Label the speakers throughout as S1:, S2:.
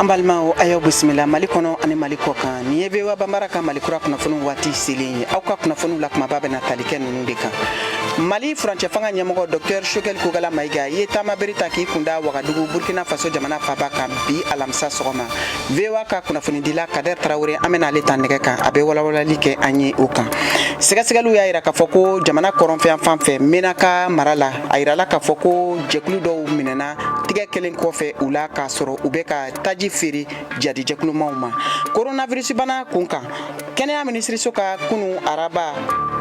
S1: An balimaw, a y'aw bisimila Mali kɔnɔ ani Mali kɔ kan. Nin ye VOA Banbara ka Mali kura kunnafoniw waati selen ye. Aw ka kunnafoniw la kumaba bɛna tali kɛ ninnu de kan. Mali furancɛ fanga ɲɛmɔgɔ Dr Choguel Kokalla Maïga ye taamabere ta k'i kunda Wagadugu, Burkina Faso jamana faba kan, bi alamisa sɔgɔma. VOA ka kunnafonidila Kader Traoré, an bɛna ale ta nɛgɛ kan, a bɛ walawalali kɛ an ye o kan. Sɛgɛsɛgɛliw y'a yira k'a fɔ ko jamana kɔrɔnfɛn fan fɛ, Menaka mara la, a yirala k'a fɔ ko jɛkulu dɔw minɛna tigɛ kelen kɔfɛ u la, k'a sɔrɔ u bɛ ka taji feere jadijɛkulumaw ma. Coronavirus bana kun kan, kɛnɛya minisiriso ka kunu araba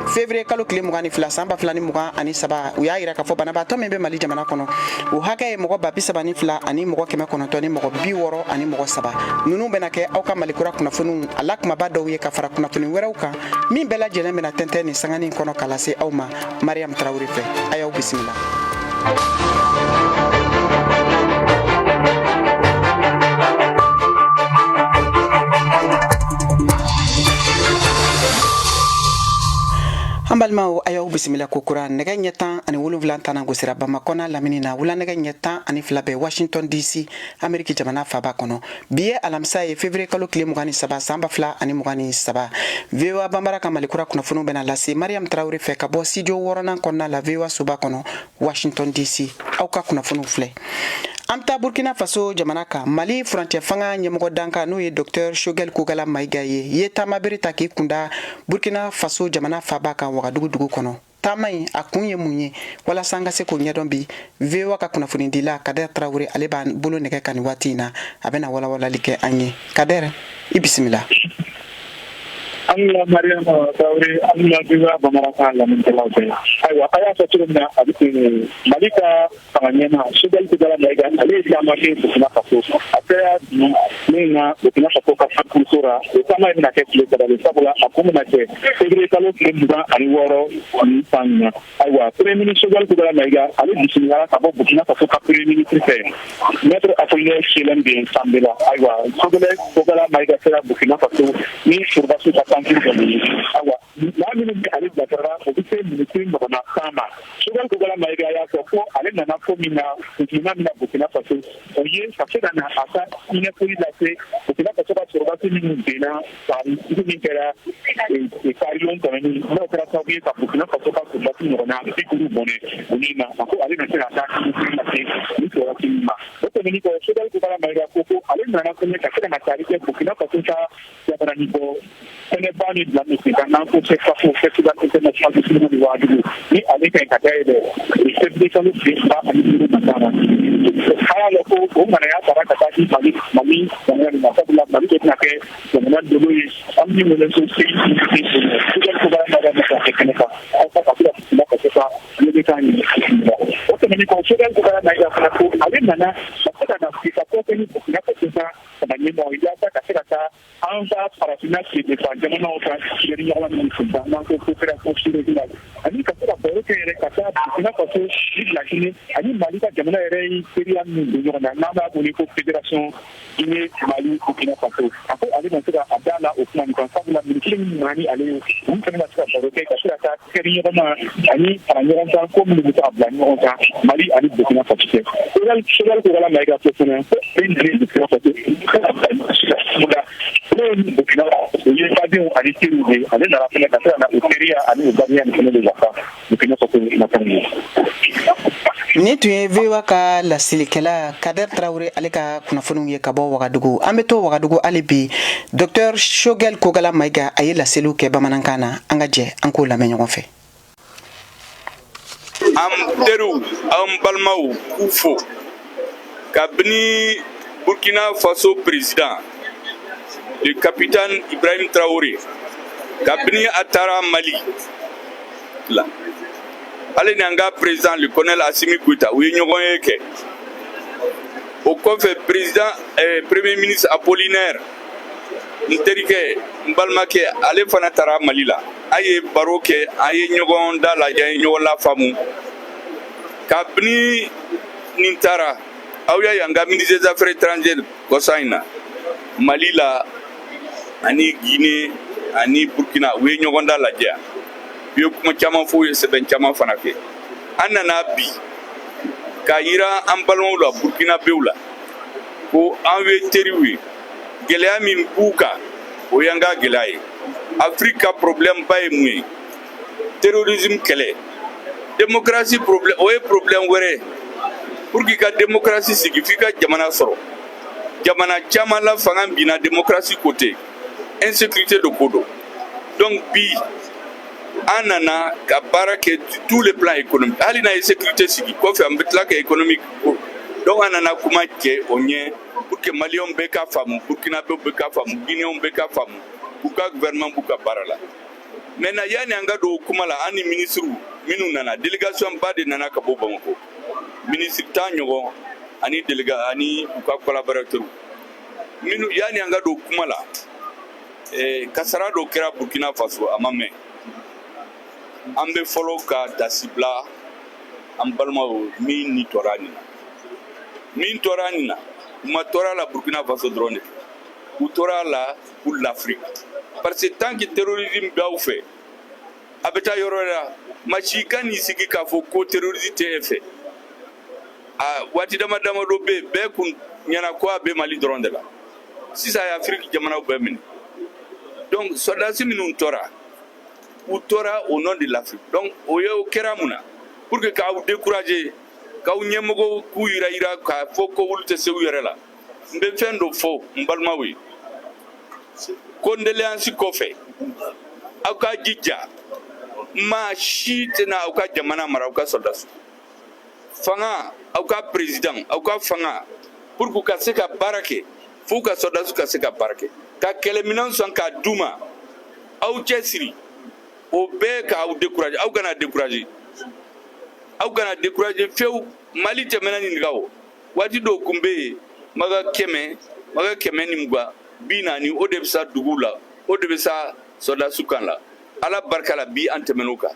S1: février kalo tile 22 san 2023, u y'a yira k'a fɔ banabaatɔ min bɛ Mali jamana kɔnɔ, o hakɛ ye mɔgɔ 32 000 ani mɔgɔ 900 ni mɔgɔ 63. Ninnu bɛna kɛ aw ka Mali kura kunnafoniw a la kumaba dɔw ye, ka fara kunnafoni wɛrɛw kan min bɛɛ lajɛlen bɛna tɛntɛn nin sanganin kɔnɔ ka lase aw ma Mariam Traoré fɛ. A y'aw bisimila. An balimaw, a y'aw bisimila kokura. Nɛgɛ ɲɛ 17 tana gosira Bamakɔ n'a lamini na, wula nɛgɛ ɲɛ 12 bɛ Washington DC, Ameriki jamana faba kɔnɔ. Bi ye alamisa ye, février kalo tile 23 san 2023. VOA Banbara ka Malikura kunnafoniw bɛna lase Mariam Traoré fɛ ka bɔ studio wɔɔrɔnan kɔnɔna la, VOA soba kɔnɔ, Washington DC. Aw ka kunnafoniw filɛ. An bɛ taa Burkina Faso jamana kan. Mali furancɛ fanga ɲɛmɔgɔ dankan, n'o ye Dr Choguel Kokalla Maïga ye, ye taamabere ta k'i kunda Burkina Faso jamana faba kan, Wagadugu dugu kɔnɔ. Taama in a kun ye mun ye? Walasa an ka se k'o ɲɛdɔn bi, VOA ka kunnafonidila Kader Traoré, ale b'an bolo nɛgɛ kan nin waati in na, a bɛna walawalali kɛ an ye. Kader, i bisimila.
S2: An la Mariama Traoré, an la VOA Bambara ka lamɛnnikɛlaw bɛɛ. Ayiwa, a y'a fɔ cogo min na, a bɛ Mali ka fanga ɲɛmaa Choguel Kokalla Maïga, ale ye taama kɛ Burkina Faso. A sera bi min na Burkina Faso ka kuruso la, o taama in bɛna kɛ tile 3 de, sabula a kun bɛna kɛ février kalo tile 26 nin san in na. Ayiwa, premier ministre Choguel Kokalla Maïga, ale bisimilala ka bɔ Burkina Faso ka premier ministre fɛ, maître Apollinaire Kyélem de Tambèla. Ayiwa, Choguel Kokalla Maïga sera Burkina Faso ni sɔrɔdasiw ka tanki dɔ ye. Ayiwa, maa minnu bɛ ale bilasirala, o bɛ se minisiri ɲɔgɔnna 10 ma. Choguel Kokalla Maïga y'a fɔ ko ale nana ko min na, kuntilenna min na Burkina Faso, o ye ka se ka na a ka ɲɛfɔli lase Burkina Faso ka sɔrɔdasi minnu benna dugu min kɛra karilon tɛmɛnen, n'o kɛra sababu ye ka Burkina Faso ka sɔrɔdasi ɲɔgɔnna 50 bɔnɛ u ni na. A ko ale na se ka taa ɲɛfɔli lase ni sɔrɔdasi min ma. O tɛmɛnen kɔ, Choguel Kokalla Maïga ko ko ale nana fɛnɛ ka se ka na tali kɛ Burkina Faso ka jabarani bɔ kɛnɛba min bila sen kan, n'an ko FESPACO, Festival international du cinéma de Ouagadougou, ni ale ka ɲi ka dayɛlɛ février kalo tile 25 nata la. A y'a lɔn ko o ŋanaya tara ka taa di Mali jamana nin ma, sabula Mali de bɛna kɛ jamana dolo ye an min wele ko pays invité. Choguel Kokalla Maïga bɛ ka kɛ kɛnɛ kan walasa ka se ka Burkina Faso ka wele kan ɲini. O tɛmɛnen kɔ, Choguel Kokalla Maïga fana ko ale nana ka se ka na sigikafɔ kɛ ni Burkina Faso ka fanga ɲɛmɔgɔ ye, walasa ka se ka taa an ka farafinna tilebinfan jamanaw ka tigɛli ɲɔgɔn minnu sen kan, n'an ko coopération sous-régionale, ani ka se ka baro kɛ yɛrɛ ka taa Burkina Faso ni Laginɛ ani Mali ka jamana yɛrɛ ye teriya min don ɲɔgɔn na, n'an b'a wele ko fédération Guinée Mali Burkina Faso. A ko ale ma se ka a da la o kuma nin kan, sabula minisiri min nana ni ale ye, olu fana ka se ka baro kɛ ka se ka taa kɛri ɲɔgɔn ma ani fara ɲɔgɔn kan, ko minnu bɛ se ka bila ɲɔgɔn kan Mali ani Burkina Faso cɛ. Choguel Kokalla Maïga ko fana ko ale nana Burkina Faso, n'o ye Burkina, o ye badenw ani teriw de ye. Ale nana fana ka se ka na o teriya ani o badenya nin fana de wasa Burkina Faso nataw ye.
S1: Nin tun ye VOA ka lasilikɛla Kader Traoré, ale ka kunnafoniw ye ka bɔ Wagadugu. An bɛ to Wagadugu hali bi. Dr Choguel Kokalla Maïga, a ye laseliw kɛ bamanankan na. An ka jɛ an k'o lamɛn ɲɔgɔn fɛ.
S3: An teriw, an balimaw, k'u fo kabini Burkina Faso président, le capitaine Ibrahim Traoré, kabini a taara Mali la, ale ni an ka président, le colonel Assimi Goïta, u ye ɲɔgɔn ye kɛ. O kɔfɛ, président premier ministre Apollinaire, n terikɛ, n balimakɛ, ale fana taara Mali la. An ye baro kɛ, an ye ɲɔgɔn da lajɛ, an ye ɲɔgɔn lafaamu. Kabini nin taara, aw y'a ye an ka ministre des Affaires étrangères kɔsa in na Mali la ani Guinée ani Burkina, u ye ɲɔgɔn da lajɛ, u ye kuma caman fɔ, u ye sɛbɛn caman fana kɛ. An nana bi k'a yira an balimaw la, burkinabéw la. Ko an ye teriw ye, gɛlɛya min b'u kan, o y'an ka gɛlɛya ye. Afiriki ka problème ba ye mun ye? Terrorisme kɛlɛ. Démocratie problème, o ye problème wɛrɛ ye. Pour que ka démocratie sigi, f'i ka jamana sɔrɔ. Jamana caman la, fanga binna, démocratie ko tɛ, insécurité de ko don. Donc bi, an nana ka baara kɛ tous les plans économiques. Hali n'a ye sécurité sigi kɔfɛ, an bɛ tila ka économique. Donc an nana kuma kɛ o ɲɛ pour que Maliyɛnw bɛɛ ka faamu, Burkinabɛw bɛɛ ka faamu, Guinéenw bɛɛ ka faamu k'u ka gouvernement b'u ka baara la. Maintenant, yanni an ka don o kuma la, an ni ministres minnu nana, délégation ba de nana ka bɔ Bamakɔ, ministre 10 ɲɔgɔn ani délégué ani u ka collaborateurs minnu. Yanni an ka don kuma la, kasara dɔ kɛra Burkina Faso, a ma mɛn. An bɛ fɔlɔ ka tasibila an balimaw min ni tɔɔrɔ nin na, min tɔɔrɔ nin na. U ma tɔɔrɔ la Burkina Faso dɔrɔn de, u tora la pour l'Afrique, parce que tant que terrorisme b'aw fɛ, a bɛ taa yɔrɔ wɛrɛ la. Maa si ka n'i sigi k'a fɔ ko terrorisme tɛ e fɛ. A waati dama dama dɔ bɛ yen, bɛɛ kun ɲɛna ko a bɛ Mali dɔrɔn de la. Sisan, a ye Afiriki jamanaw bɛɛ minɛ. Donc sɔrɔdasi minnu tora, u tora au nom de l'Afrique. Donc o ye, o kɛra mun na? Pour que k'aw décourager, k'aw ɲɛmɔgɔw k'u yira yira k'a fɔ ko olu tɛ se u yɛrɛ la. N bɛ fɛn dɔ fɔ n balimaw ye: condoléance kɔfɛ, aw ka jija, maa si tɛna aw ka jamana mara aw ka sɔrɔdasi fanga, aw ka président, aw ka fanga. Pour que ka se ka baara kɛ, f'u ka sɔrɔdasiw ka se ka baara kɛ, ka kɛlɛminɛn sɔn k'a d'u ma. Aw cɛ siri, o bɛɛ k'aw décourager. Aw kana décourager, aw kana décourager fiyewu. Mali tɛmɛna nin kan. O waati dɔw kun bɛ yen, maga 100, maga 120, 40, o de bɛ sa dugu la, o de bɛ sa sɔrɔdasiw kan la. Ala barika la, bi an tɛmɛn'o kan.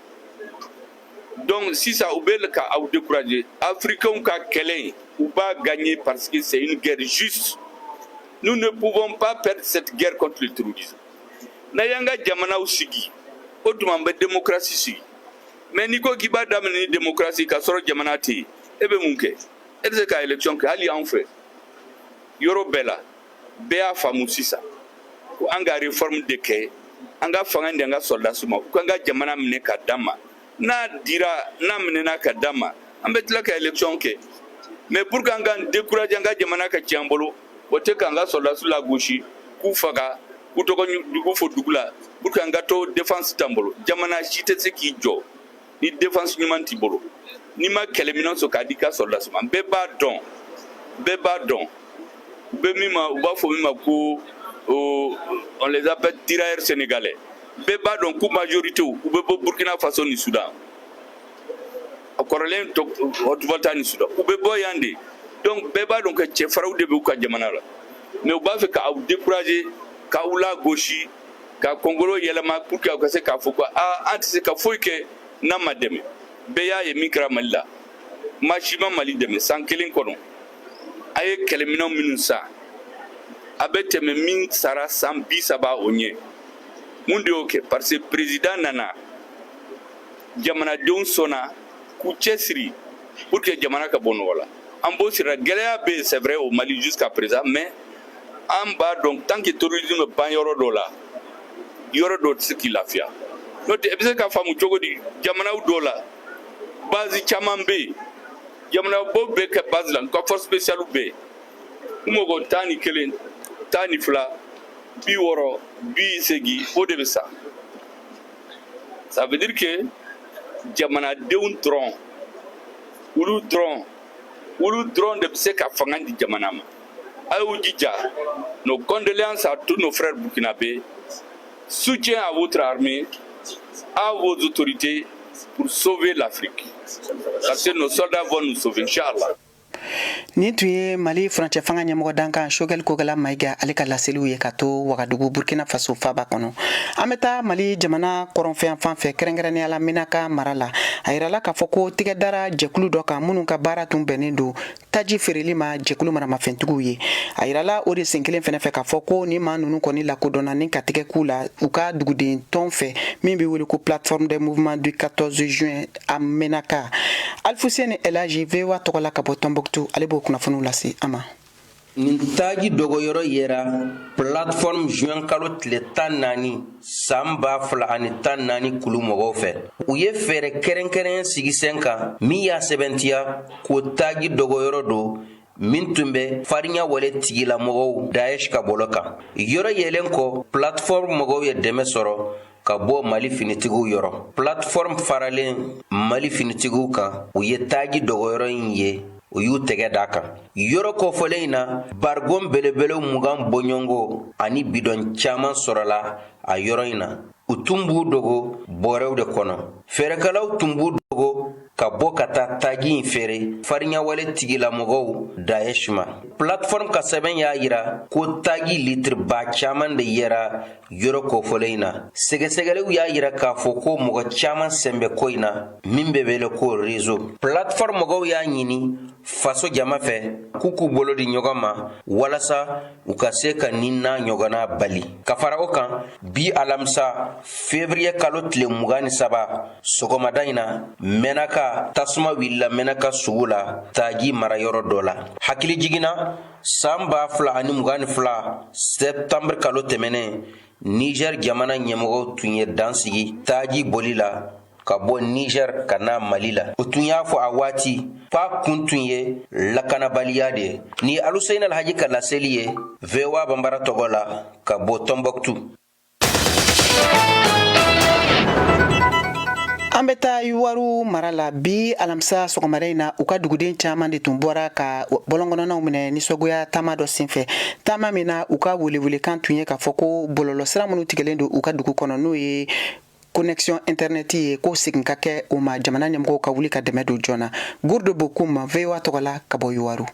S3: Donc sisan, u bɛ ka aw décourager. Africains ka kɛlɛ in, u b'a gagner parce que c'est une guerre juste. Nous ne pouvons pas perdre cette guerre contre le terrorisme. N'a y'an ka jamanaw sigi, o tuma an bɛ démocratie sigi. Mais n'i ko k'i b'a daminɛ ni démocratie k'a sɔrɔ jamana tɛ yen, e bɛ mun kɛ? E tɛ se ka élection kɛ. Hali anw fɛ, yɔrɔ bɛɛ la, bɛɛ y'a faamu sisan ko an ka réforme de kɛ, an ka fanga di an ka sɔrɔdasiw ma, u k'an ka jamana minɛ ka d'an ma. N'a dira, n'a minɛna ka d'an ma, an bɛ tila ka élection kɛ. Mais pour que an k'an décourager, an ka jamana ka tiɲɛ an bolo, o tɛ k'an ka sɔrɔdasiw lagosi, k'u faga, k'u tɔgɔ jugu fɔ dugu la, pour que an ka to défense t'an bolo. Jamana si tɛ se k'i jɔ ni défense ɲuman t'i bolo, n'i ma kɛlɛminɛn sɔrɔ k'a di i ka sɔrɔdasiw ma. Bɛɛ b'a dɔn, bɛɛ b'a dɔn, u bɛ min ma, u b'a fɔ min ma ko on les appelle tirailleurs sénégalais. Bɛɛ b'a dɔn k'u majorité, u bɛ bɔ Burkina Faso ni Soudan, a kɔrɔlen Haute-Volta ni Soudan, u bɛ bɔ yan de. Donc bɛɛ b'a dɔn que cɛfarinw de b'u ka jamana la. Mais u b'a fɛ k'aw décourager, k'aw lagosi, ka kɔngolo yɛlɛma pour que aw ka se k'a fɔ ko aa, an tɛ se ka foyi kɛ n'an ma dɛmɛ. Bɛɛ y'a ye min kɛra Mali la. Maa si ma Mali dɛmɛ. San kelen kɔnɔ, a ye kɛlɛminɛn minnu san, a bɛ tɛmɛ min sara san 30 o ɲɛ. Mun de y'o kɛ? Parce que président nana, jamanadenw sɔnna k'u cɛsiri pour que jamana ka bɔ nɔgɔ la. An b'o sira. Gɛlɛya bɛ yen, c'est vrai, au Mali jusqu'à présent, mais an b'a dɔn, tant que terrorisme bɛ ban yɔrɔ dɔ la, yɔrɔ dɔ tɛ se k'i lafiya. N'o tɛ, e bɛ se ka faamu cogo di? Jamanaw dɔw la, base caman bɛ yen, jamanabaw bɛ kɛ base la, nka force spéciale bɛ yen, u mɔgɔ 11, 12, 60, 80, o de bɛ sa. Ça veut dire que jamanadenw dɔrɔn, olu dɔrɔn, olu dɔrɔn de bɛ se ka fanga di jamana ma. A y'u jija. Nos condoléances à tous nos frères burkinabés. Soutien à votre armée, à vos autorités, pour sauver l'Afrique, parce que nos soldats vont nous sauver, Inch'Allah.
S1: Nin tun ye Mali furancɛ fanga ɲɛmɔgɔ dankan Choguel Kokalla Maïga, ale ka laseliw ye ka to Wagadugu, Burkina Faso faba kɔnɔ. An bɛ taa Mali jamana kɔrɔnfɛn fan fɛ, kɛrɛnkɛrɛnnenya la Menaka mara la. A yirala k'a fɔ ko tigɛ dara jɛkulu dɔ kan minnu ka baara tun bɛnnen don taji feereli ma jɛkulu maramafɛntigiw ye. A yirala o de sen kelen fɛnɛ fɛ k'a fɔ ko ni maa ninnu kɔni lakodɔnna ni ka tigɛ k'u la u ka duguden tɔn fɛ min bɛ wele ko Plateforme des mouvements du 14 juin a Menaka. Alfuseni Elaji, VOA tɔgɔ la ka bɔ Tɔnbɔkutu, ale b'o kunnafoniw lase an ma.
S4: Nin taji dogoyɔrɔ yera plateforme juin kalo tile 14 san 2014 kulu mɔgɔw fɛ. U ye fɛɛrɛ kɛrɛnkɛrɛn sigi sen kan min y'a sɛbɛntiya ko taji dogoyɔrɔ don min tun bɛ farinya wale tigilamɔgɔw Daesh ka bolo kan. Yɔrɔ yelen kɔ, plateforme mɔgɔw ye dɛmɛ sɔrɔ ka bɔ Mali finitigiw yɔrɔ. Plateforme faralen Mali finitigiw kan, u ye taji dogoyɔrɔ in ye, u y'u tɛgɛ d'a kan. Yɔrɔ kofɔlen in na, barigon belebele 20 bɔɲɔgɔnko ani bidɔn caman sɔrɔla a yɔrɔ in na. U tun b'u dogo bɔrɛw de kɔnɔ. Fɛɛrɛkɛlaw tun b'u dogo ka bɔ ka taa taji in feere farinyawale tigilamɔgɔw Daesh ma. Plateforme ka sɛbɛn y'a yira ko taji litiri ba caman de yera yɔrɔ kofɔlen in na. Sɛgɛsɛgɛliw y'a yira k'a fɔ ko mɔgɔ caman sen bɛ ko in na min bɛ wele ko réseau. Plateforme mɔgɔw y'a ɲini faso jama fɛ k'u k'u bolo di ɲɔgɔn ma walasa u ka se ka nin n'a ɲɔgɔnna bali. Ka fara o kan, bi alamisa fevriye kalo tile 23 sɔgɔmada in na, Mɛnaka tasuma wulila Mɛnaka sugu la taji marayɔrɔ dɔ la. Hakili jiginna san 2022 sɛptanbiri kalo tɛmɛnen, Niger jamana ɲɛmɔgɔw tun ye dan sigi taji boli la ka bɔ Niger ka na Mali la. U tun y'a fɔ a waati k'a kun tun ye lakanabaliya de ye. Nin ye Aluseyini Alhaji ka laseli ye VOA Banbara tɔgɔ la ka bɔ Tombouctou.
S1: An bɛ taa Youwarou mara la bi alamisa sɔgɔmada in na. U ka duguden caman de tun bɔra ka bɔlɔnkɔnɔnaw minɛ nisɔngoya taama dɔ senfɛ, taama min na u ka welewelekan tun ye k'a fɔ ko bɔlɔlɔsira minnu tigɛlen don u ka dugu kɔnɔ, n'o ye connexion internet ye, ko segin ka kɛ o ma, jamana ɲɛmɔgɔw ka wuli ka dɛmɛ don joona. Gourde Bokum, VOA tɔgɔ la ka bɔ Youwarou.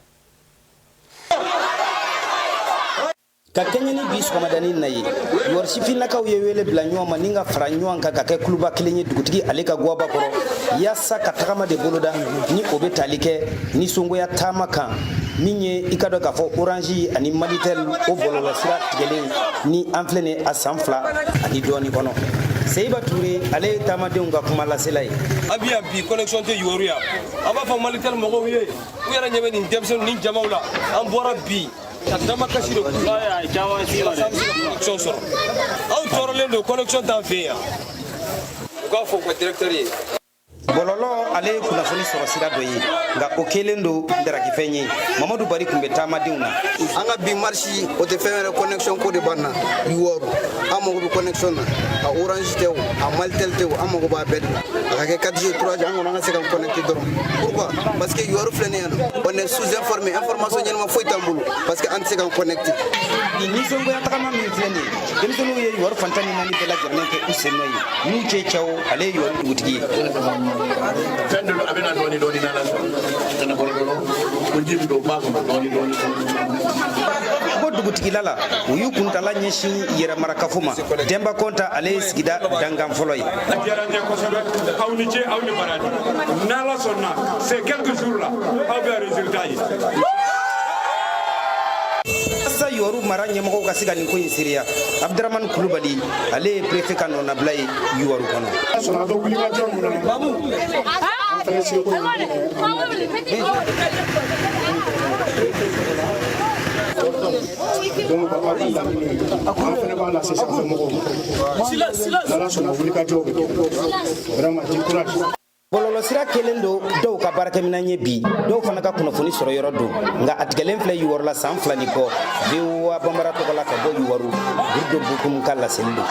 S5: Ka kɛɲɛ ni bi sɔgɔmadani na ye, Youwarou sifinnakaw ye wele bila ɲɔgɔn ma ni ka fara ɲɔgɔn kan ka kɛ kuluba kelen ye dugutigi ale ka gwaba kɔrɔ, yaasa ka tagama de boloda ni o bɛ tali kɛ nisɔngoya taama kan min ye i ka dɔn k'a fɔ Orange ani Malitel o bɔlɔlɔsira tigɛlen ni an filɛ nin a san 2 ani dɔɔni kɔnɔ. Seyiba Ture, ale ye taamadenw ka kuma lasela ye.
S6: An bi yan bi, connexion tɛ Youwarou yan. An b'a fɔ Malitel mɔgɔw ye, u yɛrɛ ɲɛ bɛ nin denmisɛnninw ni jamaw la. An bɔra bi ka damakasi de k'u la walasa an bɛ se ka connexion sɔrɔ. Anw tɔɔrɔlen don, connexion t'an fɛ yan. U k'a fɔ u ka directeur ye.
S5: Bɔlɔlɔ, ale ye kunnafoni sɔrɔ sira dɔ ye, nka o kɛlen don darakifɛn ye. Mamadu Bari tun bɛ taamadenw na.
S7: An ka bi marche, o tɛ fɛn wɛrɛ, connexion ko de b'an na Youwarou. An mago bɛ connexion na, a Orange tɛ o, a Malitel tɛ o, an mago b'a bɛɛ de la. A ka kɛ 4G, 3G, an kɔni an ka se ka connecter dɔrɔn. Pourquoi? Parce que Youwarou filɛ nin ye yan nɔ, on est sous-informé, information ɲɛnama foyi t'an bolo parce que an tɛ se k'an connecter.
S5: Nin nisɔngoya tagama min filɛ nin ye, denmisɛnninw ye Youwarou fan 14 bɛɛ lajɛlen kɛ u sen nɔ ye. N'u cɛ cɛw, ale ye Youwarou dugutigi ye.
S8: Fɛn dɔ a bɛ na dɔɔni dɔɔni, n'ala sɔnna kana kɔrɔ dɔrɔn ko ji bɛ don ba kɔnɔ dɔɔni dɔɔni.
S5: Ko dugutigila la, u y'u kuntala ɲɛsin yɛrɛmarakafo ma. Denba Kɔnta, ale ye sigida dankan fɔlɔ ye.
S9: A diyara n ye kosɛbɛ. Aw ni ce, aw ni baraji. N'ala sɔnna, c'est quelques jours là, aw bɛ résultat ye.
S5: Walasa Youwarou mara ɲɛmɔgɔw ka se ka nin ko in seereya, Abdramani Kulubali, ale ye préfet ka nɔnabila ye Youwarou kɔnɔ.
S10: Sɔrɔ a bɛ wulikajɔ mun na, an fana seko ye min ye, an b'a kɛ. Donc aw ka laɲini, an fana b'a lase sanfɛ mɔgɔw ma. N'ala sɔnna, wulikajɔw bɛ kɛ. Vraiment, du courage.
S5: Bɔlɔlɔsira kɛlen don dɔw ka baarakɛminɛn ye bi, dɔw fana ka kunnafoni sɔrɔ yɔrɔ don, nka a tigɛlen filɛ Youwarou la san 2 ni kɔ. VOA Banbara tɔgɔ la ka bɔ Youwarou, Burdo Bukum ka laseli don.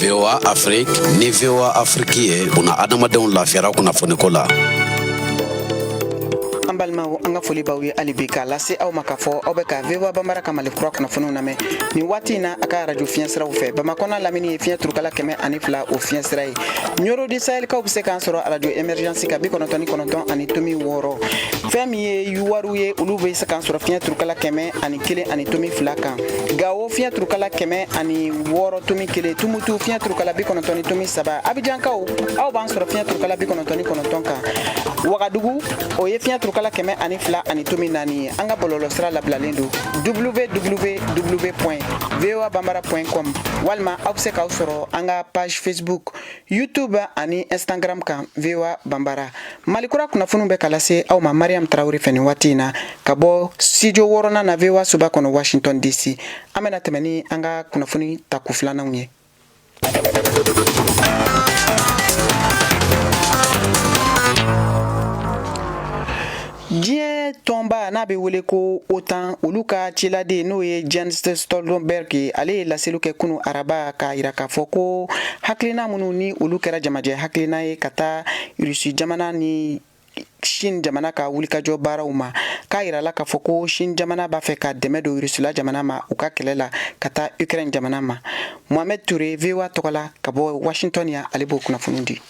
S11: VOA Afrique ni VOA Afrique ye, buna adamadenw lafiyara kunnafoniko la.
S1: An balimaw, an ka foli b'aw ye hali bi, k'a lase aw ma k'a fɔ aw bɛ ka VOA Banbara ka Mali kura kunnafoniw lamɛn nin waati in na a ka arajo fiɲɛ siraw fɛ. Bamakɔ n'a lamini ye fiɲɛ turukala 102, o fiɲɛ sira ye. Ɲoro du Sahelkaw bɛ se k'an sɔrɔ arajo Emergence kan 99.6. Fɛn min ye Yuwaru ye, olu bɛ se k'an sɔrɔ fiɲɛ turukala 101.2 kan. Gawo, fiɲɛ turukala 106.1. Tumutu, fiɲɛ turukala 90.3. Abijankaw, aw b'an sɔrɔ fiɲɛ turukala 99 kan. Wagadugu, o ye fiɲɛ turukala 102.4 ye. An ka bɔlɔlɔsira labilalen don www point voa bambara point com, walima aw bɛ se k'aw sɔrɔ an ka page Facebook, YouTube ani Instagram kan, VOA Banbara. Malikura kunnafoniw bɛ ka lase aw ma Mariam Tarawele fɛ nin waati in na, ka bɔ studio wɔɔrɔnan na VOA soba kɔnɔ, Washington DC. An bɛna tɛmɛ ni an ka kunnafoni tako filananw ye. Diɲɛ tɔnba n'a bɛ wele ko OTAN, olu ka ciladen n'o ye Jens Stoltenberg ye, ale ye laseliw kɛ kunu araba k'a yira k'a fɔ ko hakilina minnu ni olu kɛra jamajɛ hakilina ye ka taa Rusi jamana ni Chine jamana ka wulikajɔ baaraw ma, k'a yirala k'a fɔ ko Chine jamana b'a fɛ ka dɛmɛ don Rusila jamana ma u ka kɛlɛ la ka taa Ukraine jamana ma. Mohamed Touré, VOA tɔgɔ la ka bɔ Washington yan, ale b'o kunnafoni di.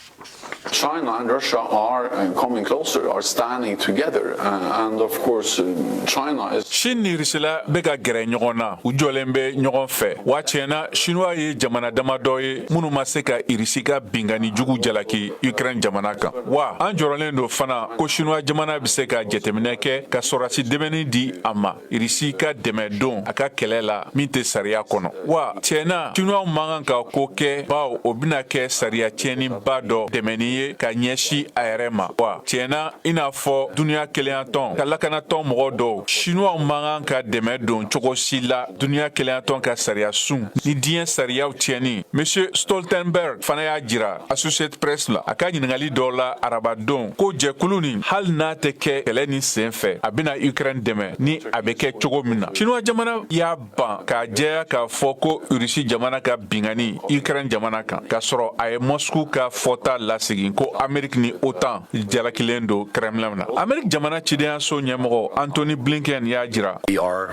S11: China and Russia are coming closer, are standing together, and of course China is.
S12: Chine ni Rusila bɛ ka gɛrɛ ɲɔgɔn na, u jɔlen bɛ ɲɔgɔn fɛ. Wa tiɲɛ na, Chinois ye jamana damadɔ ye minnu ma se ka Irisi ka binkanni jugu jalaki Ukraine jamana kan. Wa an jɔrɔlen don fana ko Chinois jamana bɛ se ka jateminɛ kɛ ka sɔrɔdasi dɛmɛni di a ma, Irisi ka dɛmɛ don a ka kɛlɛ la min tɛ sariya kɔnɔ. Wa tiɲɛ na, Chinois man kan ka ko kɛ, bawo o bɛna kɛ sariya tiɲɛniba dɔ dɛmɛni ye ka ɲɛsin a yɛrɛ ma. Wa tiɲɛ na, i n'a fɔ duniya kelenyatɔn ka lakanatɔn mɔgɔ dɔw, Chinois man kan ka dɛmɛ don cogo si la duniya kelenyatɔn ka sariya sun ni diɲɛ sariyaw tiɲɛni. Monsieur Stoltenberg fana y'a jira Associated Press la a ka ɲininkali dɔ la arabadon ko jɛkulu nin, hali n'a tɛ kɛ kɛlɛ nin sen fɛ, a bɛna Ukraine dɛmɛ ni a bɛ kɛ cogo min na. Chinois jamana y'a ban k'a jɛya k'a fɔ ko Russie jamana ka binkanni Ukraine jamana kan, k'a sɔrɔ a ye Moscou ka fɔta lasegin ko Amerique ni OTAN jalakilen don Kremlin na. Amerique jamana cidenyaso ɲɛmɔgɔ Antony Blinken y'a jira.
S13: We are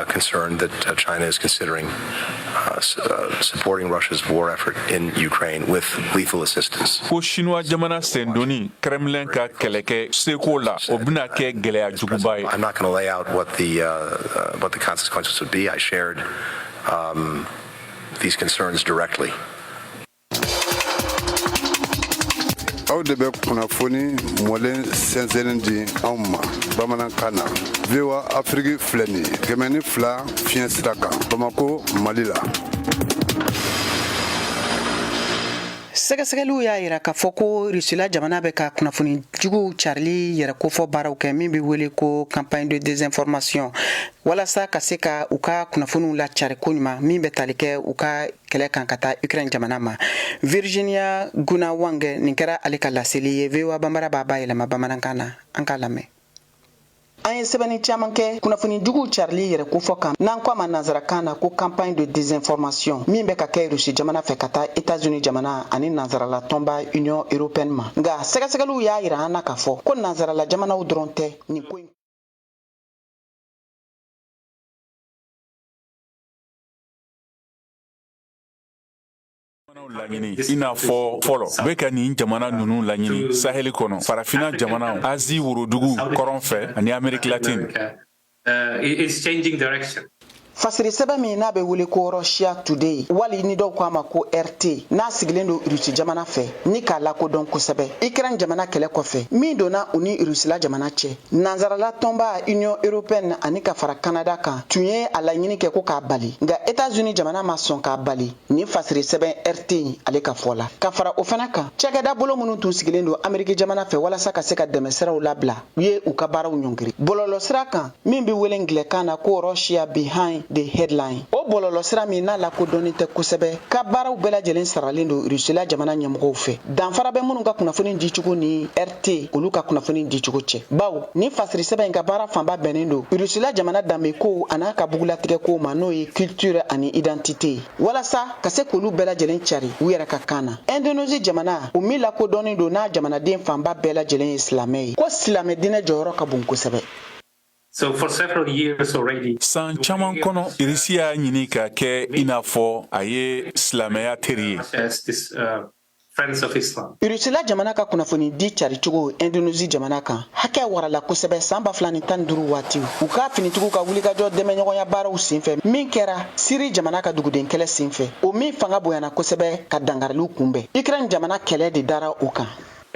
S13: concerned that China is considering supporting Russia's war effort in Ukraine with lethal assistance.
S12: Ko Chinois jamana sendonni Kremlin ka kɛlɛkɛ seko la, o bɛna kɛ gɛlɛya juguba ye.
S13: I'm not going to lay out what the consequences would be. I shared these concerns directly.
S14: Aw de bɛ kunnafoni mɔlen sɛnsɛnnen di anw ma bamanankan na. VOA Afiriki filɛ nin ye, 102 fiɲɛ sira kan, Bamako, Mali la.
S1: Sɛgɛsɛgɛliw y'a yira k'a fɔ ko Rusila jamana bɛ ka kunnafoni juguw carili yɛrɛ kofɔ baaraw kɛ, min bɛ wele ko campagne de désinformation, walasa ka se ka u ka kunnafoniw lacari koɲuman min bɛ tali kɛ u ka kɛlɛ kan ka taa Ukraine jamana ma. Virginia Gunawange, nin kɛra ale ka laseli ye. VOA Banbara b'a bayɛlɛma bamanankan na, an k'a lamɛn. An ye sɛbɛnni caman kɛ kunnafoni juguw carili yɛrɛ kofɔ kan, n'an ko a ma nansarakan na ko campagne de désinformation, min bɛ ka kɛ Rusi jamana fɛ ka taa États-Unis jamana ani nansarala tɔnba Union européenne ma. Nka sɛgɛsɛgɛliw y'a yira an na k'a fɔ ko nansarala jamanaw dɔrɔn tɛ nin ko in.
S12: Laɲini i n'a fɔ fɔlɔ, u bɛ ka nin jamana ninnu laɲini Saheli kɔnɔ, Farafina jamanaw, Azi worodugu kɔrɔn fɛ ani Ameriki Latine.
S1: Fasiri sɛbɛn min n'a bɛ wele ko Russia Today, wali ni dɔw ko a ma ko RT, n'a sigilen don Rusi jamana fɛ ni k'a lakodɔn kosɛbɛ Ukraine jamana kɛlɛ kɔfɛ min donna u ni Rusila jamana cɛ, nansarala tɔnba Union européenne ani ka fara Canada kan tun ye a laɲini kɛ ko k'a bali, nka États-Unis jamana ma sɔn k'a bali nin fasiri sɛbɛn RT in, ale ka fɔ la. Ka fara o fana kan, cakɛda bolo minnu tun sigilen don Ameriki jamana fɛ walasa ka se ka dɛmɛsiraw labila, u ye u ka baaraw ɲɔngiri bɔlɔlɔsira kan min bɛ wele ngilɛkan na ko Russia Behind. The Headline. O bɔlɔlɔsira min n'a lakodɔnnen tɛ kosɛbɛ, ka baaraw bɛɛ lajɛlen saralen don Rusila jamana ɲɛmɔgɔw fɛ. Danfara bɛ minnu ka kunnafoni dicogo ni RT olu ka kunnafoni dicogo cɛ, bawo ni fasiri sɛbɛn in ka baara fanba bɛnnen don Rusila jamana danbekow an'a ka bugulatigɛkow ma, n'o ye culture ani identité ye, walasa ka se k'olu bɛɛ lajɛlen cari u yɛrɛ ka kan na. Indonésie jamana, o min lakodɔnnen don n'a jamanaden fanba bɛɛ lajɛlen ye silamɛ ye, ko silamɛ diinɛ jɔyɔrɔ ka bon kosɛbɛ.
S15: So for several years already.
S12: San caman kɔnɔ, Irisi y'a ɲini ka kɛ i n'a fɔ a ye silamɛya teri ye.
S15: As this Friends of Islam.
S1: Rusila jamana ka kunnafoni di caricogo Indonésie jamana kan hakɛ warala kosɛbɛ san 2015 waati, u ka finitigiw ka wulikajɔ dɛmɛɲɔgɔnya baaraw senfɛ min kɛra Siri jamana ka duguden kɛlɛ senfɛ, o min fanga bonyana kosɛbɛ ka dangariliw kunbɛn. Ukraine jamana kɛlɛ de dara o kan.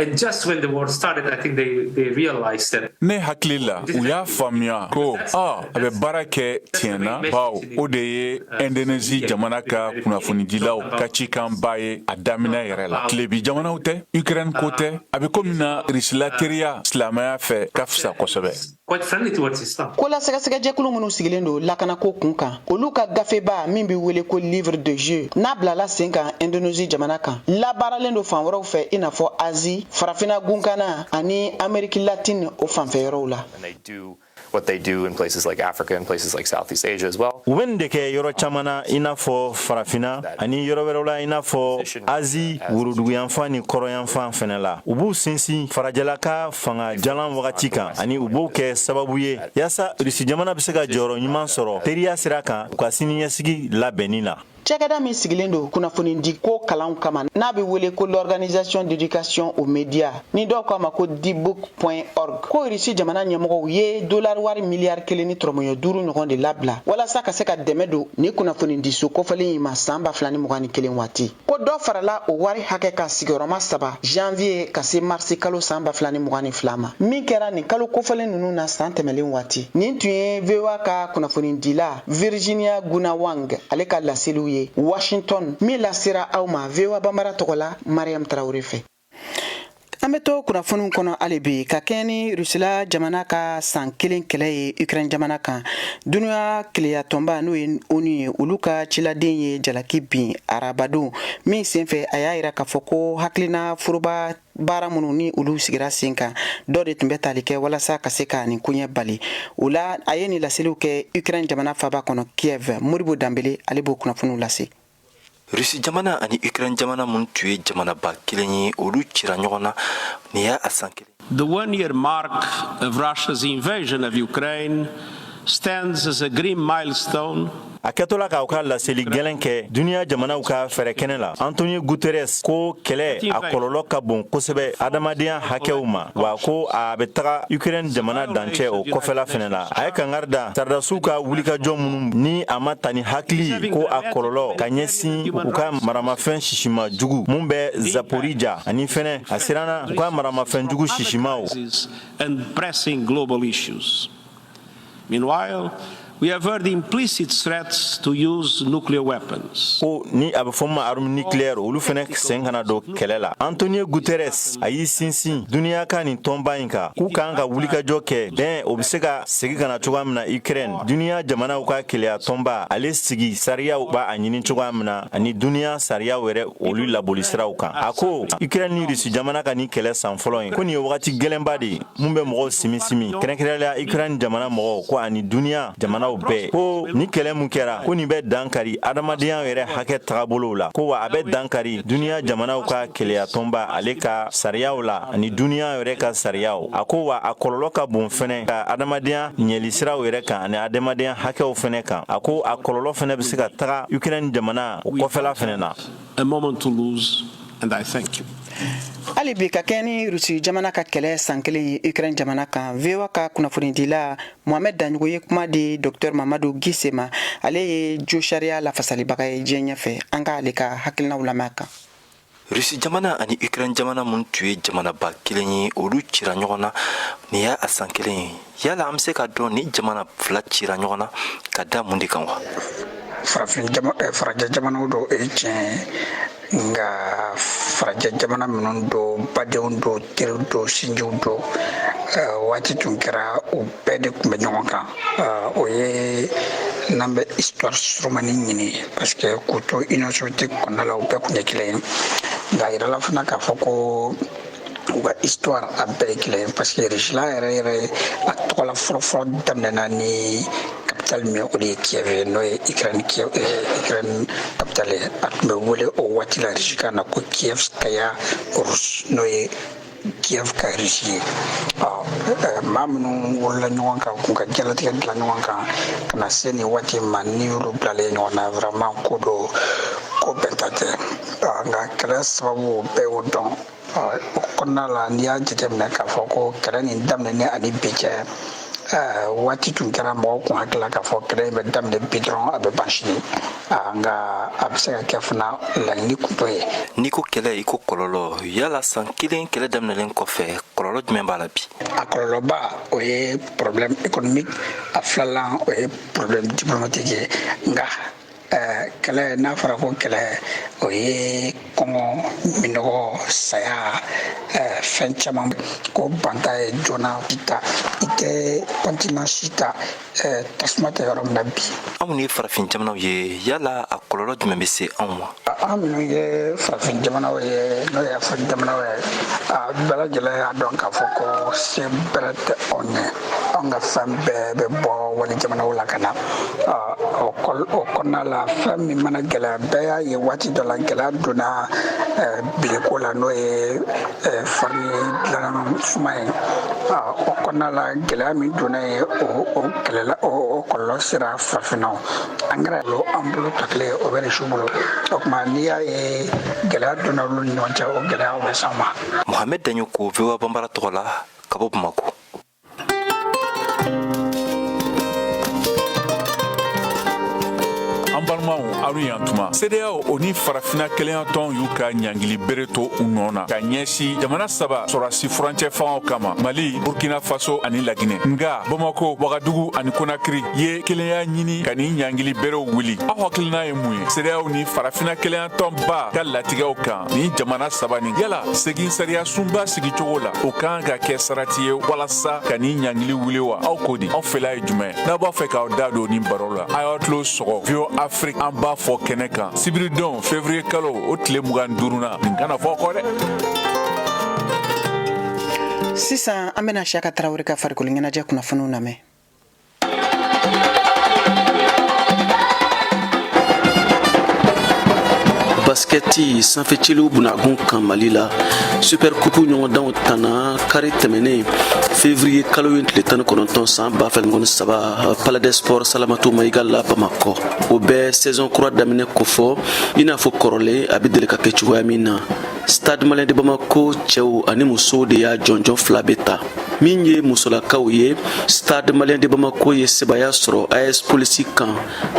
S15: And just when the war started, I think they realized that.
S12: Ne hakili la, u y'a faamuya ko a bɛ baara kɛ tiɲɛ na, bawo o de ye Indonésie jamana ka kunnafonidilaw ka cikanba ye a daminɛ yɛrɛ la. Tilebi jamanaw tɛ, Ukraine ko tɛ, a bɛ komi na Irisila teriya silamɛya fɛ ka fisa kosɛbɛ.
S15: Quite friendly towards Islam.
S1: Ko la sɛgɛsɛgɛjɛkulu minnu sigilen don lakanako kun kan, olu ka gafeba min bɛ wele ko Livre de jeu, n'a bilala sen kan Indonésie jamana kan, labaaralen don fan wɛrɛw fɛ, i n'a fɔ Asie, Farafina gunkana ani Amérique latine o fanfɛ yɔrɔw la.
S16: And they do what they do in places like Africa and places like Southeast Asia as well.
S17: U bɛ nin de kɛ yɔrɔ caman na, i n'a fɔ Farafinna ani yɔrɔ wɛrɛw la, i n'a fɔ Azi woroduguyanfan ni kɔrɔyanfan fɛnɛ la. U b'u sinsin farajɛla ka fanga jalan wagati kan, ani u b'o kɛ sababu ye yaasa Rusi jamana bɛ se ka jɔyɔrɔ ɲuman sɔrɔ teriya sira kan u ka siniɲɛsigi labɛnni na.
S1: Cakɛda min sigilen don kunnafonidi ko kalanw kama, n'a bɛ wele ko l'Organisation d'éducation aux médias, ni dɔw k'a ma ko dbook.org, ko Irisi jamana ɲɛmɔgɔw ye dolari wari miliyari 1 ni tɔrɔmɔɲɔ 5 ɲɔgɔn de labila walasa ka se ka dɛmɛ don ni kunnafonidiso kofɔlen in ma san 2021 waati. Ko dɔ farala o wari hakɛ ka sigiyɔrɔma saba janvier ka se marisi kalo san 2022 ma, min kɛra nin kalo kofɔlen ninnu na san tɛmɛlen waati. Nin tun ye VOA ka kunnafonidila Virginia Gunawang ale ka laseliw ye Washington, min lasera aw ma VOA Banbara tɔgɔ la, Mariam Tarawele fɛ. An bɛ to kunnafoniw kɔnɔ hali bi. Ka kɛɲɛ ni Rusila jamana ka san kelen kɛlɛ ye Ukraine jamana kan, dunuya keleya tɔnba, n'o ye ONU ye, olu ka ciladen ye jalaki bin arabadon min senfɛ, a y'a yira k'a fɔ ko hakilina foroba baara minnu ni olu sigira sen kan, dɔ de tun bɛ tali kɛ walasa ka se ka nin koɲɛ bali o la. A ye nin laseliw kɛ Ukraine jamana faba kɔnɔ, Kiev. Modibo Danbele, ale b'o kunnafoniw lase.
S18: Rusi jamana ani Ukraine jamana minnu tun ye jamanaba kelen ye, olu cira ɲɔgɔn na. Nin y'a a san kelen.
S19: The one year mark of Russia's invasion of Ukraine stands as a grim milestone.
S17: A kɛtɔla k'aw ka laseli gɛlɛn kɛ duniɲa jamanaw ka fɛɛrɛ kɛnɛ la, Antonio Guterres ko kɛlɛ a kɔlɔlɔ ka bon kosɛbɛ adamadenya hakɛw ma, wa ko a bɛ taga Ukraine jamana dancɛ o kɔfɛla fɛnɛ la. A ye kangari da saridasiw ka wulikajɔ minnu ni a ma ta ni hakili ye, ko a kɔlɔlɔ ka ɲɛsin u ka maramafɛn sisima jugu mun bɛ Zaporija, ani fɛnɛ a siranna u ka maramafɛn jugu sisimaw.
S19: And pressing global issues. Meanwhile, we have heard implicit threats to use nuclear weapons.
S17: Ko ni a bɛ fɔ ma arme nucléaire, olu fɛnɛ sen kana don kɛlɛ la. Antonio Guterres a y'i sinsin duniɲa ka nin tɔnba in kan k'u kan ka wulikajɔ kɛ bɛn o bɛ se ka segi ka na cogoya min na Ukraine, duniɲa jamanaw ka keleya tɔnba ale sigi sariyaw b'a a ɲini cogoya min na, ani duniɲa sariyaw yɛrɛ olu laboli siraw kan. A ko Ukraine ni Rusi jamana ka nin kɛlɛ san fɔlɔ in, ko nin ye wagati gɛlɛnba de ye mun bɛ mɔgɔw simi simi, kɛrɛnkɛrɛnnenya Ukraine jamana mɔgɔw ko ani duniɲa jamanaw bɛɛ, ko ni kɛlɛ mun kɛra, ko nin bɛ dan kari adamadenya yɛrɛ hakɛ tagabolow la, ko wa a bɛ dan kari duniɲa jamanaw ka keleya tɔnba ale ka sariyaw la ani duniɲa yɛrɛ ka sariyaw. A ko wa a kɔlɔlɔ ka bon fɛnɛ ka adamadenya ɲɛli siraw yɛrɛ kan ani adamadenya hakɛw fɛnɛ kan. A ko a kɔlɔlɔ fɛnɛ bɛ se ka taga Ukraine jamana o kɔfɛla fɛnɛ na.
S19: A moment to lose, and I thank you.
S1: Hali bi, ka kɛ ni Rusi jamana ka kɛlɛ san kelen ye Ukraine jamana kan, VOA ka kunnafonidila Mohamed Daɲogo ye kuma di Dr Mamadu Gise ma. Ale ye jo sariya lafasalibaga ye diɲɛ ɲɛfɛ. An k'ale ka hakilinaw lamɛn a kan.
S18: Rusi jamana ani Ukraine jamana minnu tun ye jamanaba kelen ye, olu cira ɲɔgɔn na. Nin y'a a san kelen ye. Yala an bɛ se ka dɔn ni jamana fila cira ɲɔgɔn na ka da mun de kan wa?
S20: Farafin farajɛ jamanaw dɔ, o ye tiɲɛ ye, nka farajɛ jamana minnu do, badenw do, teriw do, sinjiw do, waati tun kɛra u bɛɛ de tun bɛ ɲɔgɔn kan. O ye N'an bɛ histoire surumani ɲini, parce que k'u to Union soviétique kɔnɔna la, u bɛɛ kun ye kelen ye. Nka a yirala fana k'a fɔ ko u ka histoire a bɛɛ ye kelen ye, parce que Russie yɛrɛ yɛrɛ, a tɔgɔla fɔlɔfɔlɔ daminɛna ni capitale min, o de ye Kiev ye, n'o ye Ukraine, Kiev, Ukraine capitale ye. A tun bɛ wele o waati la Russie kan na ko Kievskaya Rus, n'o ye Kiev ka Russie ye. Ɔ maa minnu wolola ɲɔgɔn kan, k'u ka diɲɛlatigɛ dilan ɲɔgɔn kan ka na se nin waati ma, ni y'olu bilalen ɲɔgɔn na, vraiment ko do ko bɛnta tɛ. Nka kɛlɛ sababu, bɛɛ y'o dɔn. O kɔnɔna la, n'i y'a jateminɛ k'a fɔ ko kɛlɛ nin daminɛ ani bi cɛ, waati tun kɛra mɔgɔw kun hakili la k'a fɔ kɛlɛ in bɛ daminɛ bi dɔrɔn, a bɛ ban sini. Nka a bɛ se ka kɛ fana, laɲini kun t'o ye.
S18: N'i ko kɛlɛ, i ko kɔlɔlɔ. Yala san kelen kɛlɛ daminɛlen kɔfɛ, kɔlɔlɔ jumɛn b'a la bi?
S20: A kɔlɔlɔba, o ye problème économique. A filanan, o ye problème diplomatique ye. Nka kɛlɛ, n'a fɔra ko kɛlɛ, o ye kɔngɔ, minɔgɔ, saya, fɛn caman ko banta ye joona. Ta i tɛ continent si ta tasuma tɛ yɔrɔ min na bi.
S18: Anw ye farafin jamanaw ye, yala a kɔlɔlɔ jumɛn bɛ se anw ma?
S20: An minnu ye farafin jamanaw ye, n'o ye Afiriki jamanaw ye, a bɛɛ lajɛlen y'a dɔn k'a fɔ ko se bɛrɛ tɛ anw ye. Anw ka fɛn bɛɛ bɛ bɔ wali jamanaw la ka na. O kɔnɔna la, fɛn min mana gɛlɛya, bɛɛ y'a ye waati dɔ la, gɛlɛya donna biliko la, n'o ye farini dilanna suma ye. O kɔnɔna la, gɛlɛya min donna ye, o kɛlɛla, o kɔlɔlɔ sera farafinnaw. Angɛrɛ bolo, an bolo tɔ kelen, o bɛ su bolo. O tuma, n'i y'a ye gɛlɛya donna olu ni ɲɔgɔn cɛ, o gɛlɛya bɛ s'an ma.
S18: Mohamed Daɲo ko VOA Banbara tɔgɔ la ka bɔ Bamako.
S12: An balimaw, aw ni yan tuma. CEDEAO, o ni Farafina Kelenyatɔn y'u ka ɲangili bere to u nɔ na ka ɲɛsin jamana saba sɔrɔdasi furancɛ fangaw kama: Mali, Burkina Faso ani Laginɛ. Nga Bamako, Wagadugu ani Konakiri ye kelenya ɲini ka nin ɲangili berew wuli. Aw hakilina ye mun ye CEDEAO ni Farafina Kelenyatɔnba ka latigɛw kan nin jamana saba nin? Yala segin sariya sunba sigicogo la, o kan ka kɛ sarati ye walasa ka nin ɲangili wuli wa? Aw ko di? Aw fɛla ye jumɛn? N'aw b'a fɛ k'aw da don nin baro la, a y'aw tulo sɔgɔ VOA Afrique, an b'a fɔ kɛnɛ kan sibiridon, février kalo o tile 25na. Nin kana fɔ kɔ dɛ.
S1: Sisan, an bɛna Siyaka Tarawele ka farikolo ɲɛnajɛ kunnafoniw lamɛn.
S21: Basikɛti sanfɛciliw bunagun kan, Mali la, Super Coupe ɲɔgɔndanw tanna kari tɛmɛnen, février kalo ye tile 19 san 2023, Palais des Sports Salamatu Mayiga la, Bamakɔ. O bɛ saison kura daminɛ kofɔ i n'a fɔ kɔrɔlen a bɛ deli ka kɛ cogoya min na. Stade Malien de Bamako cɛw ani musow de y'a jɔnjɔn fila bɛ ta. Min ye musolakaw ye, Stade Malien de Bamako ye sebaya sɔrɔ AS Polisi kan,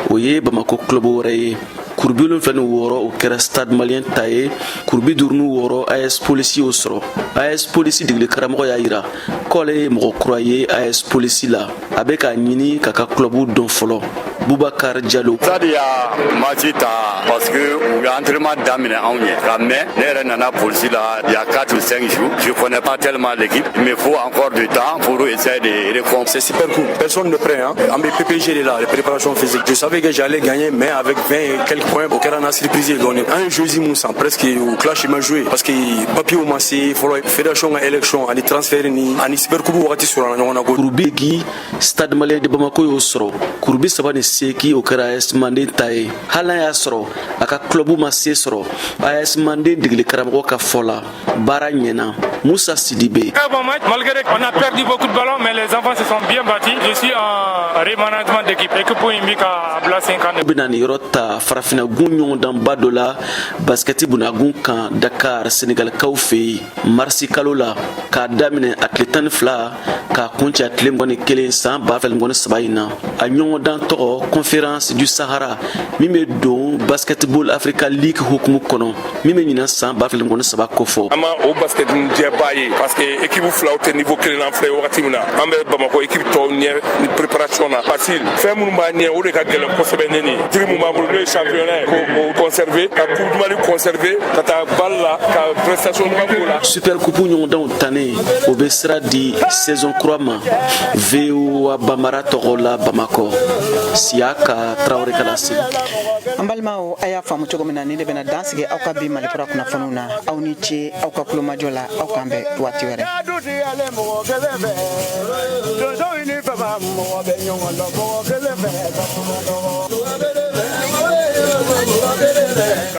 S21: o ye Bamako club wɛrɛ ye. Kuru 76, o kɛra Stade Malien ta ye. Kuru 56, AS Polisi y'o sɔrɔ. AS Polisi degeli karamɔgɔ y'a yira k'ale ye mɔgɔ kura ye AS Polisi la, a bɛ k'a ɲini k'a ka club dɔn fɔlɔ. Bubakar Jalo.
S22: Stade y'a match ta parce que u ye entraînement daminɛ anw ɲɛ ka mɛn. Ne yɛrɛ nana Polisi la il y a 4 ou 5 jours, je connais pas tellement l'équipe, mais faut encore du temps pour essayer de répondre.
S23: C'est super cool, personne ne prêt, hein. An bɛ PPG de la, les préparations physiques. Je savais que j'allais gagner, mais avec 20 et quelques points, o kɛra na surprise ye dɔɔni. An ye joueur mun san, presque o clash ma joué parce que papier ma se fɔlɔ, fédération ka élection ani transfert ni ani super coupe wagati sɔrɔla ɲɔgɔn na.
S21: Kuru 80, Stade Malien de Bamako y'o sɔrɔ. Kuru 38, o kɛra AS Manden ta ye. Hali n'a y'a sɔrɔ a ka club ma se sɔrɔ, AS Manden degeli karamɔgɔ ka fɔ la, baara ɲɛna. Musa Sidibe.
S24: Très bon match, malgré qu'on a perdu beaucoup de ballons, mais les enfants se sont bien battus. Je suis en remaniement d'équipe. Équipe in bɛ ka bila sen kan.
S21: Bɛna nin yɔrɔ ta farafinna gun ɲɔgɔndanba dɔ la basikɛti bunagun kan, Dakar, Senegalikaw fɛ yen, marisi kalo la, k'a daminɛ a tile 12 k'a kuncɛ a tile 21 san 2023 in na. A ɲɔgɔndan tɔgɔ Conférence du Sahara, min bɛ don Basketball Africa League hukumu kɔnɔ, min bɛ ɲinan san 2023 kofɔ.
S25: An ma o basket jɛba ye parce que équipe filaw tɛ niveau kelen na. An filɛ wagati min na, an bɛ Bamakɔ équipe tɔw ɲɛ ni préparation na, parce que fɛn minnu b'a ɲɛ, o de ka gɛlɛn kosɛbɛ. Ne nin tiri mun b'an bolo, n'o ye championnat ye, k'o conserver, ka Coupe du Mali conserver, ka taa BAL la, ka prestation ɲuman k'o la.
S21: Super Coupe ɲɔgɔndanw tannen, o bɛ sira di saison kura ma. VOA Banbara tɔgɔ la, Bamakɔ, Siyaka Tarawele ka laseli.
S1: An balimaw, a y'a faamu cogo min na, ni de bɛna dan sigi aw ka bi Malikura kunnafoniw na. Aw ni ce aw ka kulomajɔ la. Aw k'an bɛn waati wɛrɛ.
S2: Mɔgɔ kelen fɛ donsow ni fama, mɔgɔ bɛ ɲɔgɔn dɔn mɔgɔ kelen fɛ.